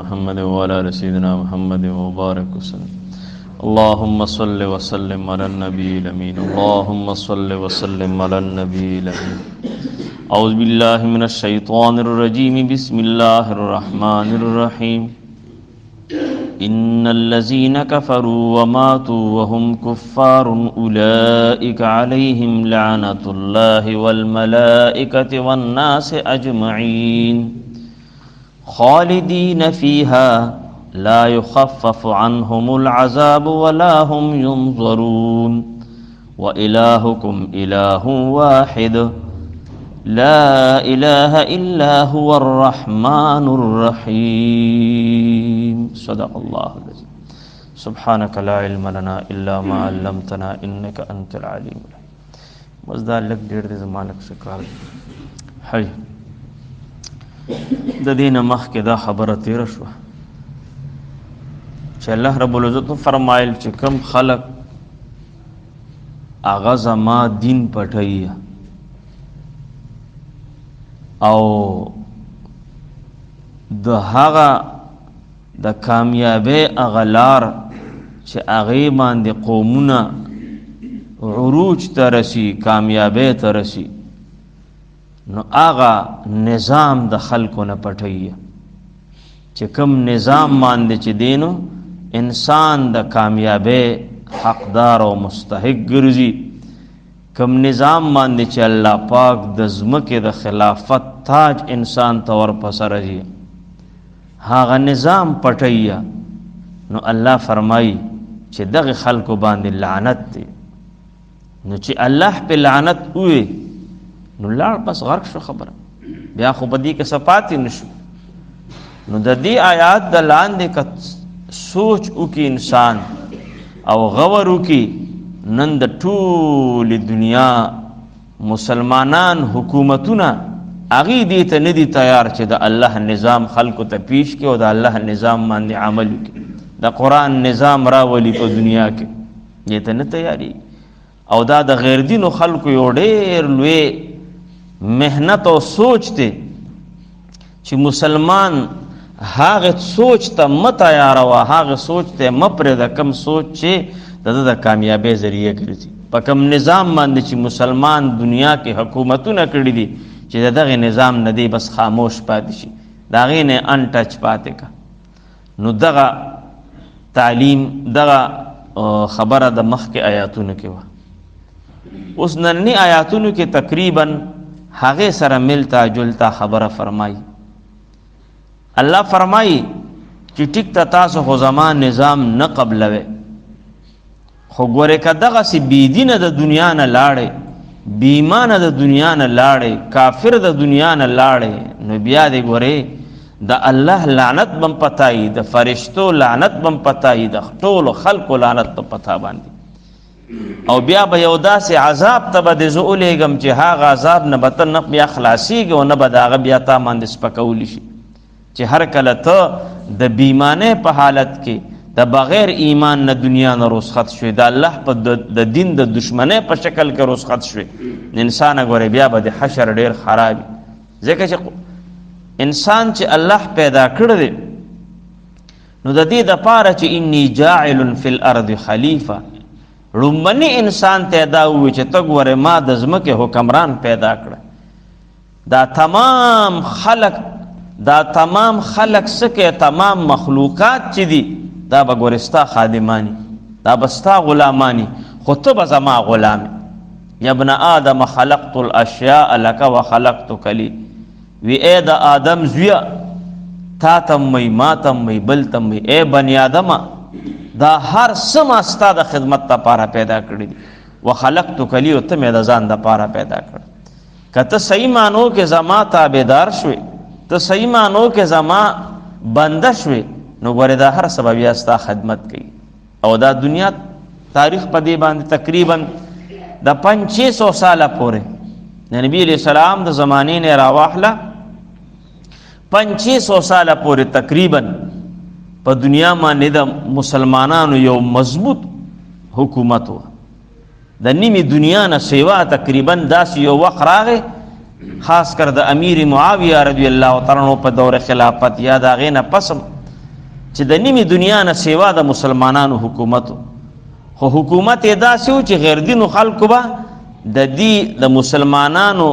محمد وعلى آل سيدنا محمد وبارك وسلم. اللهم صل وسلم على النبي الأمين. اللهم صل وسلم على النبي الأمين. أعوذ بالله من الشيطان الرجيم. بسم الله الرحمن الرحيم. إن الذين كفروا وماتوا وهم كفار أولئك عليهم لعنة الله والملائكة والناس أجمعين خالدين فيها لا يخفف عنهم العذاب ولا هم ينظرون وإلهكم إله واحد لا إله إلا هو الرحمن الرحيم. صدق الله العظيم. سبحانك لا علم لنا إلا ما علمتنا إنك أنت العليم الحكيم. بس دا لږ ډېر دی زما لږ څه کار دی. حي د دې نه مخکې دا خبره تېره شوه چې الله رب العزت فرمایل چې کم خلک هغه زما دین پټوي او د هغه د کامیابۍ هغه لار چې هغې باندې قومونه عروج ته رسي، کامیابۍ ته رسي، نو هغه نظام د خلکو نه پټوي چې کوم نظام باندې چې دی نو انسان د کامیابۍ حقدار او مستحق ګرځي. کوم نظام باندې چې الله پاک د ځمکې د خلافت تاج انسان ته ورپسه راځي، هغه نظام پټوي. نو الله فرمایي چې دغه خلکو باندې لعنت دی. نو چې الله په لعنت ووي نو لاړ بس غرق شو خبره، بیا خو په دې کې څه پاتې نه شو. نو د دې آیات د لاندې که سوچ وکړي انسان او غور وکړي، نن د ټولې دنیا مسلمانان حکومتونه هغې دې ته نه دي تیار چې د الله نظام خلکو ته پیش کړي او د الله نظام باندې عمل وکړي، د قرآن نظام راولي په دنیا کې، دې ته نه تیارېږي. او دا د غیر دینو خلکو یو ډېر لوی محنت او سوچ دی چې مسلمان هغه سوچ ته مه تیاروه، هغه سوچ ته مه پرېږده کوم سوچ چې د ده د کامیابۍ ذریعه ګرځي. په کوم نظام باندې چې مسلمان دنیا کې حکومتونه کړي دي چې د دغه نظام نه دی بس خاموش پاتې شي، د هغې نه ان ټچ پاتې کا. نو دغه تعلیم دغه خبره د مخکې آیاتونو کې وه. اوس ننني آیاتونو کې تقریبا هغې سره ملتا جلتا خبره فرمایي. الله فرمایي چې ټیک ته تاسو خو زما نظام نه قبلوئ، خو ګورې که دغسې بېدینه د دنیا نه لاړې، بېایمانه د دنیا نه لاړې، کافر د دنیا نه لاړې، نو بیا دې ګورې د الله لعنت بم پتایي، د فرشتو لعنت بم پتایي، د ټولو خلکو لعنت په پتا باندې. او بیا به یو داسې عذاب ته به دې زه ولیږم چې هغه عذاب نه به ته نه بیا خلاصېږي او نه به د هغه بیا تا باندې سپکولی شي. چې هر کله ته د بېایمانۍ په حالت کې د بغیر ایمان نه دنیا نه رخصت شوې، د الله په د دین د دشمنۍ په شکل کې رخصت شوې، انسان ګورې بیا به د حشر ډېر خراب وي. ځکه چې انسان چې الله پیدا کړی دی نو د دې دپاره چې انی جاعل فی الارض خلیفه، لومبني انسان ته دا ووایي چې ته ګورې ما د ځمکې حکمران پیدا کړه. دا تمام خلق، دا تمام خلق څه کوي، تمام مخلوقات چې دي دا به ګورې ستا خادماني، دا به ستا غلاماني، خو ته به زما غلام یې. یا ابن آدم خلقت الاشیاء لک وخلقتک لی، وی ای د آدم زویه تا ته هم وایي، ما ته هم وایي، بل ته هم وایي، ای بني آدمه دا هر څه ما ستا د خدمت لپاره پیدا کړي دي، وخلقتک لی، او ته مې د ځان دپاره پیدا کړ. که ته صحیح معنو کې زما تابعدار شوې، ته صحیح معنو کې زما بنده شوې، نو ګورې دا هر څه به بیا ستا خدمت کوي. او دا دنیا تاریخ په دې باندې تقریبا د 500 ساله پورې د نبی علیہ السلام د زمانې نه راواخله 500 ساله پورې تقریبا په دنیا باندې د مسلمانانو یو مضبوط حکومت و. د نیمې دنیا نه سیوا تقریبا داسې یو وخت راغی، خاص کر د امیر معاویه رضی الله تعالی عنہ په دور خلافت یا د هغې نه پس چې د نیمې دنیا نه سیوا د مسلمانانو حکومت، خو حکومت یې داسې و چې غیردینو خلکو به د دې د مسلمانانو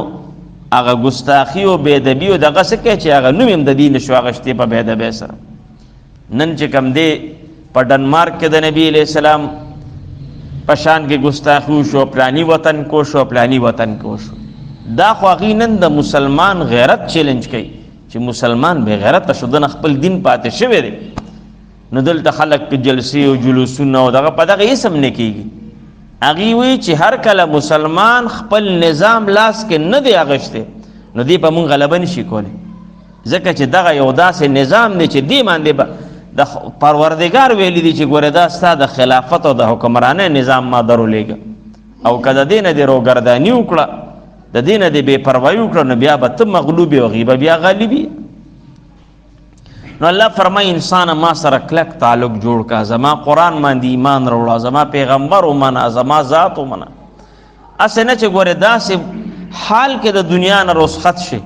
هغه ګستاخي او بېادبي او دغه څه کوي چې هغه نوم یې هم د دې نه شو اخیستی په بېادبۍ سره. نن چې کوم دی په ډنمارک کې د نبي علیه السلام په شان کې ګستاخي وشو، پلاني وطن کې وشو، پلاني وطن کې وشو، دا خو هغوی نن د مسلمان غیرت چیلنج کوي چې مسلمان بې غیرته شو، دنه خپل دین پاتې شوی دی. نو دلته خلک جلسې او جلوسونه او دغه په دغه هېڅ هم نه کېږي. هغوی وایي چې هر کله مسلمان خپل نظام لاس کې نه دی اخیستی نو دی په مونږ غلبه نشي کولی، ځکه چې دغه یو داسې نظام دی چې دې باندې به د پروردګار ویلي دي چې ګوره دا ستا د خلافت او د حکمرانۍ نظام ما درولېږه، او که د دې نه دې روګرداني وکړه، د دې نه دې بې پروایي وکړه، نو بیا به ته مغلوب یې او هغوی به بیا غالب وي. نو الله فرمایي انسان ما سره کلک تعلق جوړ کا، زما قرآن باندې ایمان راوړه، زما پیغمبر ومنه، زما ذات ومنه. هسې نه چې ګورې داسې حال کې د دنیا نه رخصت شي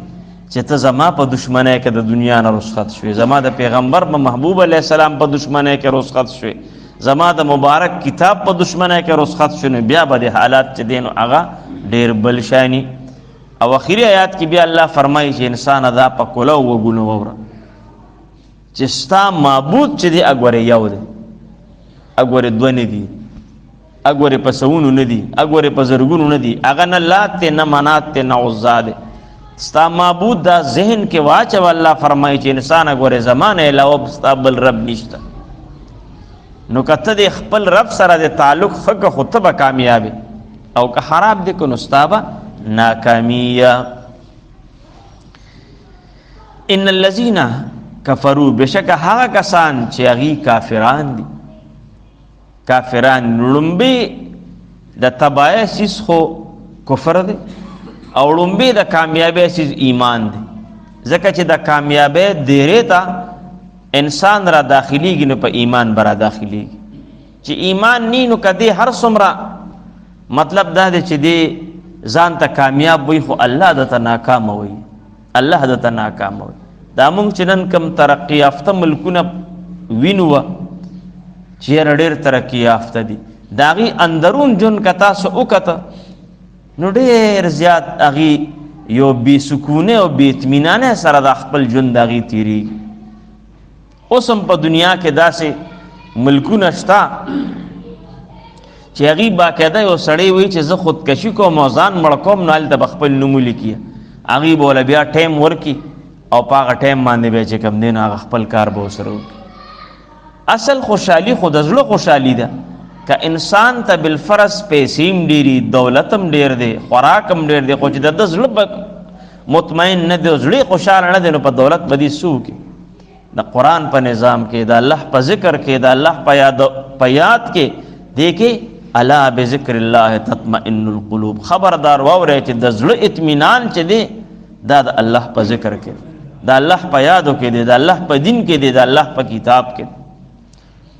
چې ته زما په دشمنۍ کې د دنیا نه رخصت شوې، زما د پیغمبر په محبوب علیه السلام په دشمنۍ کې رخصت شوې، زما د مبارک کتاب په دشمنۍ کې رخصت شوې، نو بیا به د حالات چې دی نو هغه ډېر بل شاني. او اخري آیات کې بیا الله فرمایي چې انسان دا په کولو وګونو ووره چې ستا معبود چې دی اګورې یو دی، اګورې دوه نه دي، اګورې په سوونو نه دي، اګورې په زرګونو نه دي، هغه نه لات دی، نه منات دی، نه عزا دی. ستا معبود دا ذهن کې واچوه. الله فرمایي چې انسان اګورې زما نه علاوه ستا بل رب نشته، نو که ته د خپل رب سره د تعلق ښه که خو ته به کامیاب او که خراب دی که نو ستا به ناکامی. ان الذین کفروا، بشک هغه کسان چې هغوی کافران دي، کافران لومبی د تباهۍ څیز خو کفر دی، او لومبی د کامیابۍ څیز ایمان دی، ځکه چې د کامیابۍ دیرې ته انسان را داخلیږي نو په ایمان به را داخلیږي. چې ایمان نی نو که دی هر څومره مطلب دا دی چې دی ځان ته کامیاب وي، خو الله درته ناکامه وي، الله درته ناکامه وي. دا مونږ چې نن کم ترقي یافته ملکونه وینو چې یاره ډېر ترقي یافته دي، د هغې اندرون ژوند که تاسو وکته نو ډېر زیات هغې یو بې سکونه او بې اطمینانه سره د خپل ژوند د هغې تېرېږي. اوس هم په دنیا کې داسې ملکونه شته چې هغې باقاعده یو سړی وایي چې زه خودکشي کوم او ځان مړ کوم، نو هلته به خپل نوم ولیکي، هغې به ورله بیا ټایم ورکړي او په هغه ټایم باندې بیا چې کوم دی نو هغه خپل کار به ورسره وکړي. اصل خوشحالي خو د زړه خوشحالي ده. که انسان ته بالفرض پیسې هم ډېري، دولت هم ډېر دی، خوراک هم ډېر دی، خو چې د ده زړه به مطمئن نه دی، زړه یې خوشحاله نه دی، نو په دولت به دې څه وکړي؟ د قرآن په نظام کې، د الله په ذکر کې، د الله په یاد کې دی کې الا بذکر الله تطمئن القلوب. خبردار واورئ چې د زړه اطمینان چې دی دا د الله په ذکر کې، د الله په یادو کې دی، د الله په دین کې دی، د الله په کتاب کې.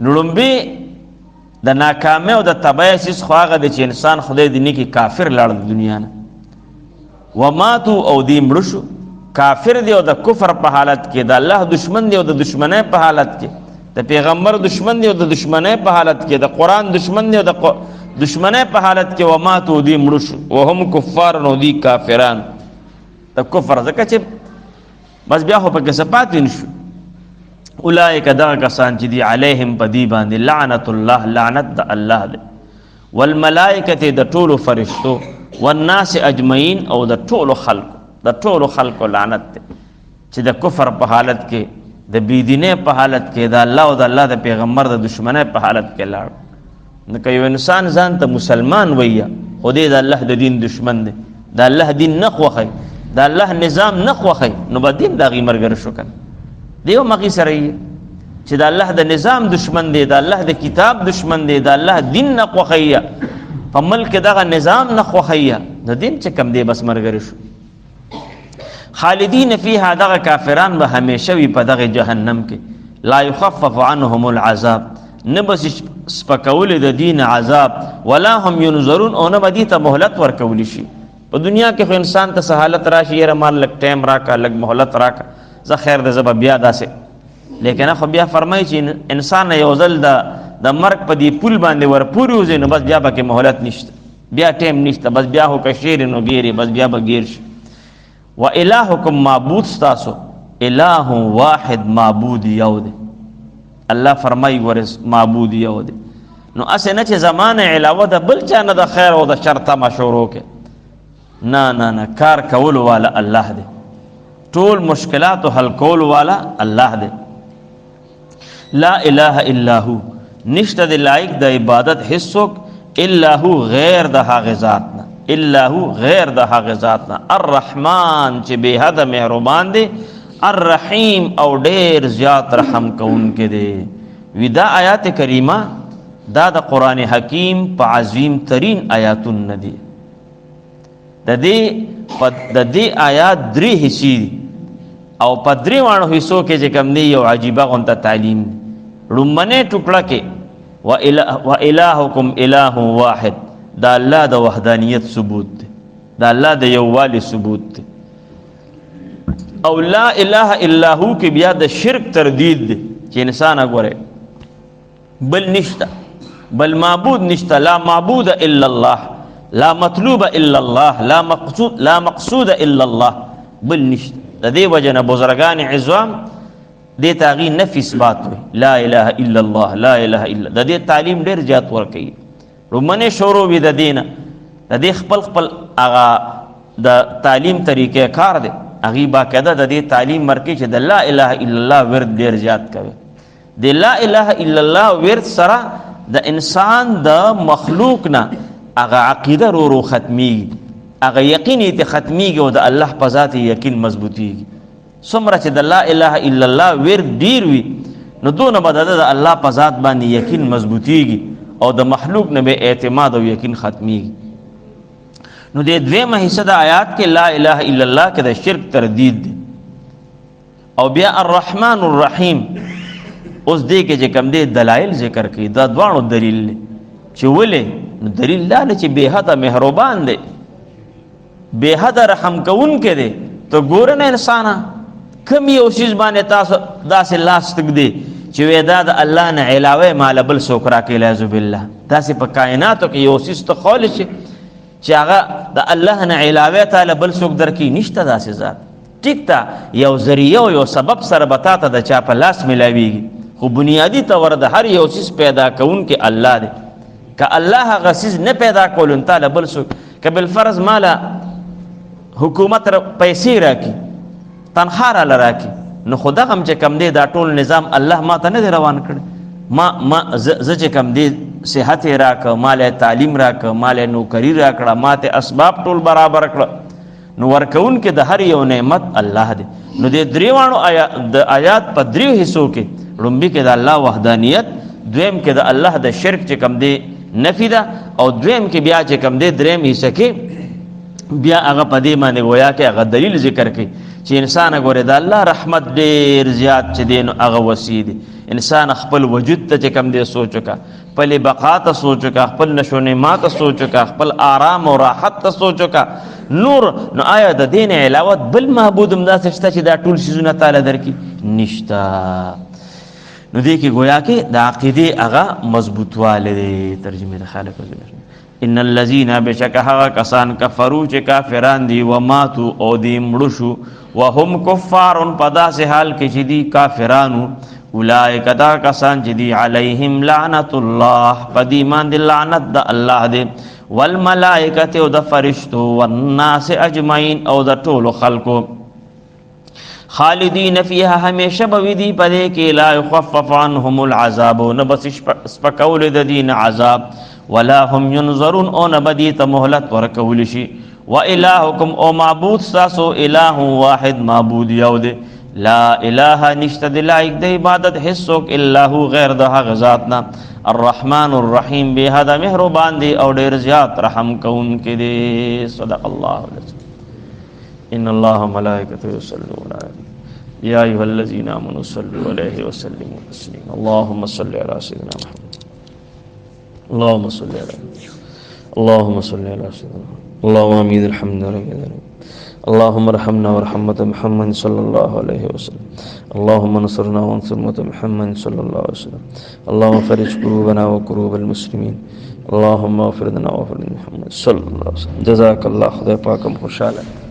نو لومبی د ناکامۍ او د تباهۍ څیز خو هغه دی چې انسان خدای دې نه کړي کافر لاړ د دنیا نه، وماتو او دی مړه شو، کافر دی او د کفر په حالت کې، د الله دشمن دی او د دشمنۍ په حالت کې، د پیغمبر دشمن دی او د دشمنۍ په حالت کې، د قرآن دشمن دی او د دشمنۍ په حالت کې، وماتو او دی مړه شو، وهم کفار نو دی کافران. د کفر ځکه چې بس بیا خو پکې څه پاتې نه شو. اولئک دغه کسان چې دي علیهم په دې باندې لعنت الله، لعنت د الله دی، والملائکة د ټولو فرشتو، والناس اجمعین او د ټولو خلکو، د ټولو خلکو لعنت دی چې د کفر په حالت کې، د بېدینۍ په حالت کې، د الله او د الله د پیغمبر د دشمنۍ په حالت کې لاړ. نو که یو انسان ځان ته مسلمان وایي خو دی د الله د دین دشمن دی، د الله دین نه خوښوي، د الله نظام نه خوښوي، نو به دین د هغې ملګری شو که نه؟ دی هم هغې سره یې چې د الله د نظام دشمن دی، د الله د کتاب دشمن دی، د الله دین نه خوښوي، په ملک کې دغه نظام نه خوښوي، نو دین چې کوم دی بس ملګری شو. خالدین فیها، دغه کافران به همیشه وي په دغه جهنم کې، لا یخفف عنهم العذاب، نه به سپکول د دین عذاب، ولا هم ینظرون، او نه به دې ته مهلت ورکول شي. په دنیا کې خو انسان ته سهالت راشي، یاره مال لږ ټایم راکړه، لږ مهلت راکړه، زه خیر دی، زه به بیا داسې لیکن خو بیا فرمایي چې انسان یو ځل د مرګ په دې پول باندې ورپورې وځي نو بس بیا پکې مهلت نشته، بیا ټیم نشته، بس بیا هو کشیر نو ګیرې، بس بیا به ګیر شي. و الهکم معبود ستاسو اله واحد، معبود یو دی. الله فرمایي ګورې معبود یو دی. نو اسې نه چې زمانه علاوه د بل چا نه د خیر او د شر تمه شروع کې، نه نه نه، کار کولو والا الله دی، ټول مشکلاتو حل کولو والا الله دی. لا اله الا هو، نشته د لایق د عبادت هیڅوک الا هو غیر د هغه ذات نه، الا هو غیر د هغه ذات نه. الرحمن چې بے حد مهربان دی، الرحیم او ډیر زیات رحم کوونکی دی. وی دا آیات کریمه دا د قرآن حکیم په عظیم ترین آیاتون نه دی. د دې آیات درې حصې دي او په درې واړو حصو کې چې کوم دی یو عجیبه غونته تعلیم دی. لومړنۍ ټوکړه کې و الهکم اله واحد، دا الله د وحدانیت ثبوت دی، دا الله د یووالي ثبوت دی. او لا اله الا هو کې بیا د شرک تردید دی چې انسان ګوره بل نشته، بل معبود نشته، لا معبود الا الله، لا مطلوب الا الله، لا مقصود، لا مقصود الا الله، بل نشته. د دې وجه نه بزرګان عظام دې ته هغې نفي اثبات وي، لا اله الا الله، لا اله الا. د دې تعلیم ډېر زیات ورکوي. لومړنی شروع وي د دې نه، د دې خپل خپل هغه د تعلیم طریقې کار دی، هغې باقاعده د دې تعلیم ورکوي چې د لا اله الا الله ورد ډېر زیات کوي. د لا اله الا الله ورد سره د انسان د مخلوق نه هغه عقیده رو رو ختمیږي، هغه یقین یې ته ختمیږي او د الله په ذات یې یقین مضبوطیږي. څومره چې د لا اله الا الله ورد ډېر وي نو دونه به د الله په ذات باندې یقین مضبوطیږي او د مخلوق نه به اعتماد او یقین ختمیږي. نو د دویمه حصه د آیات کې لا اله الا الله کې د شرک تردید دی. او بیا الرحمن الرحیم، اوس دې کې چې کوم دی دلایل ذکر کړي، دا دواړو دلیل دی چې ولې. نو دلیل دا دی چې بې حده مهربان دی، بې حده رحم کوونکی دی. ته ګوره نه انسانه، کوم یو څیز باندې تاسو داسې لاس تږدې چې وایې دا د الله نه علاوه ما له بل څوک راکړي، العیاذ بالله. داسې په کائناتو کې یو څیز ته خولی شي چې هغه د الله نه علاوه تا له بل څوک درکړي، نشته داسې ذات. ټیک ده، یو ذریعه او یو سبب سره به تا ته د چا په لاس میلاویږي، خو بنیادي طور د هر یو څیز پیدا کوونکی الله دی. که الله هغه څیز نه پیدا کولو نو تا له بل څوک، که بالفرض ما له حکومت پیسې راکړي، تنخوا راله راکړي، نو خو دغه هم چې کوم دی دا ټول نظام الله ما ته نه دی روان کړی. ما ما زه چې کوم دی صحت یې راکړ، ما له تعلیم راکړ، ما له نوکري راکړه، ما ته اسباب ټول برابر کړه، نو ورکوونکی د هر یو نعمت الله دی. نو د درېواړو د آیات په دریو حصو کې، لومبي کې د الله وحدانیت، دویم کې د الله د شرک چې کوم دی نفي ده، او دویم کې بیا چې کوم دی دریم حصه کې بیا هغه په دې باندې گویا کې هغه دلیل ذکر کوي چې انسان ګوره د الله رحمت ډېر زیات چې دی نو هغه وسیع دی. انسان خپل وجود ته چې کوم دی سوچ وکړه، خپلې بقا ته سوچ وکړه، خپل نشونما ته سوچ وکړه، خپل آرام او راحت ته سوچ وکړه. نور نو آیا د دې نه علاوه بل معبود هم داسې شته چې دا ټول څیزونه تاله درکړي؟ نشته. نو دې کې گویا کې د عقیدې هغه مضبوطوالی دی. ترجمې د خالق ان الذين بشک هغه کسان کفرو چې کافران دي، وماتو او دی مړه شو، وهم کفار په داسې حال کې چې دي کافرانو، اولئک دا کسان چې دي علیهم لعنت الله، په دې باندې لعنت د الله دی، والملائکة او د فرشتو، والناس اجمعین او د ټولو خلکو، خالدین فیها همیشه به وي دي په دې کې، لا یخفف عنهم العذاب نه به سپکول د دین عذاب، ولا هم ینظرون او نه به دې ته مهلت ورکول شي. و الهکم او معبود ستاسو اله واحد، معبود یو دی، لا اله نشته د لایق د عبادت هیڅوک الا هو غیر د هغه ذات نه، الرحمن الرحیم بې حده مهربان دی او ډېر زیات رحم کوونکی دی. صدق الله العظیم. ان الله وملائکته یصلون علی النبی یا ایها الذین آمنوا صلوا علیه وسلموا تسلیما. اللهم صل علی سیدنا محمد، اللهم صل علی، اللهم صل علی سیدنا محمد. اللهم امین. الحمد لله. اللهم ارحمنا وارحم امة محمد صلى الله عليه وسلم. اللهم انصرنا وانصر امة محمد صلى الله عليه وسلم. اللهم فرج كروبنا وكروب المسلمين. اللهم اغفر لنا واغفر لمحمد صلى الله عليه وسلم. جزاك الله. خدای پاک هم خوشاله.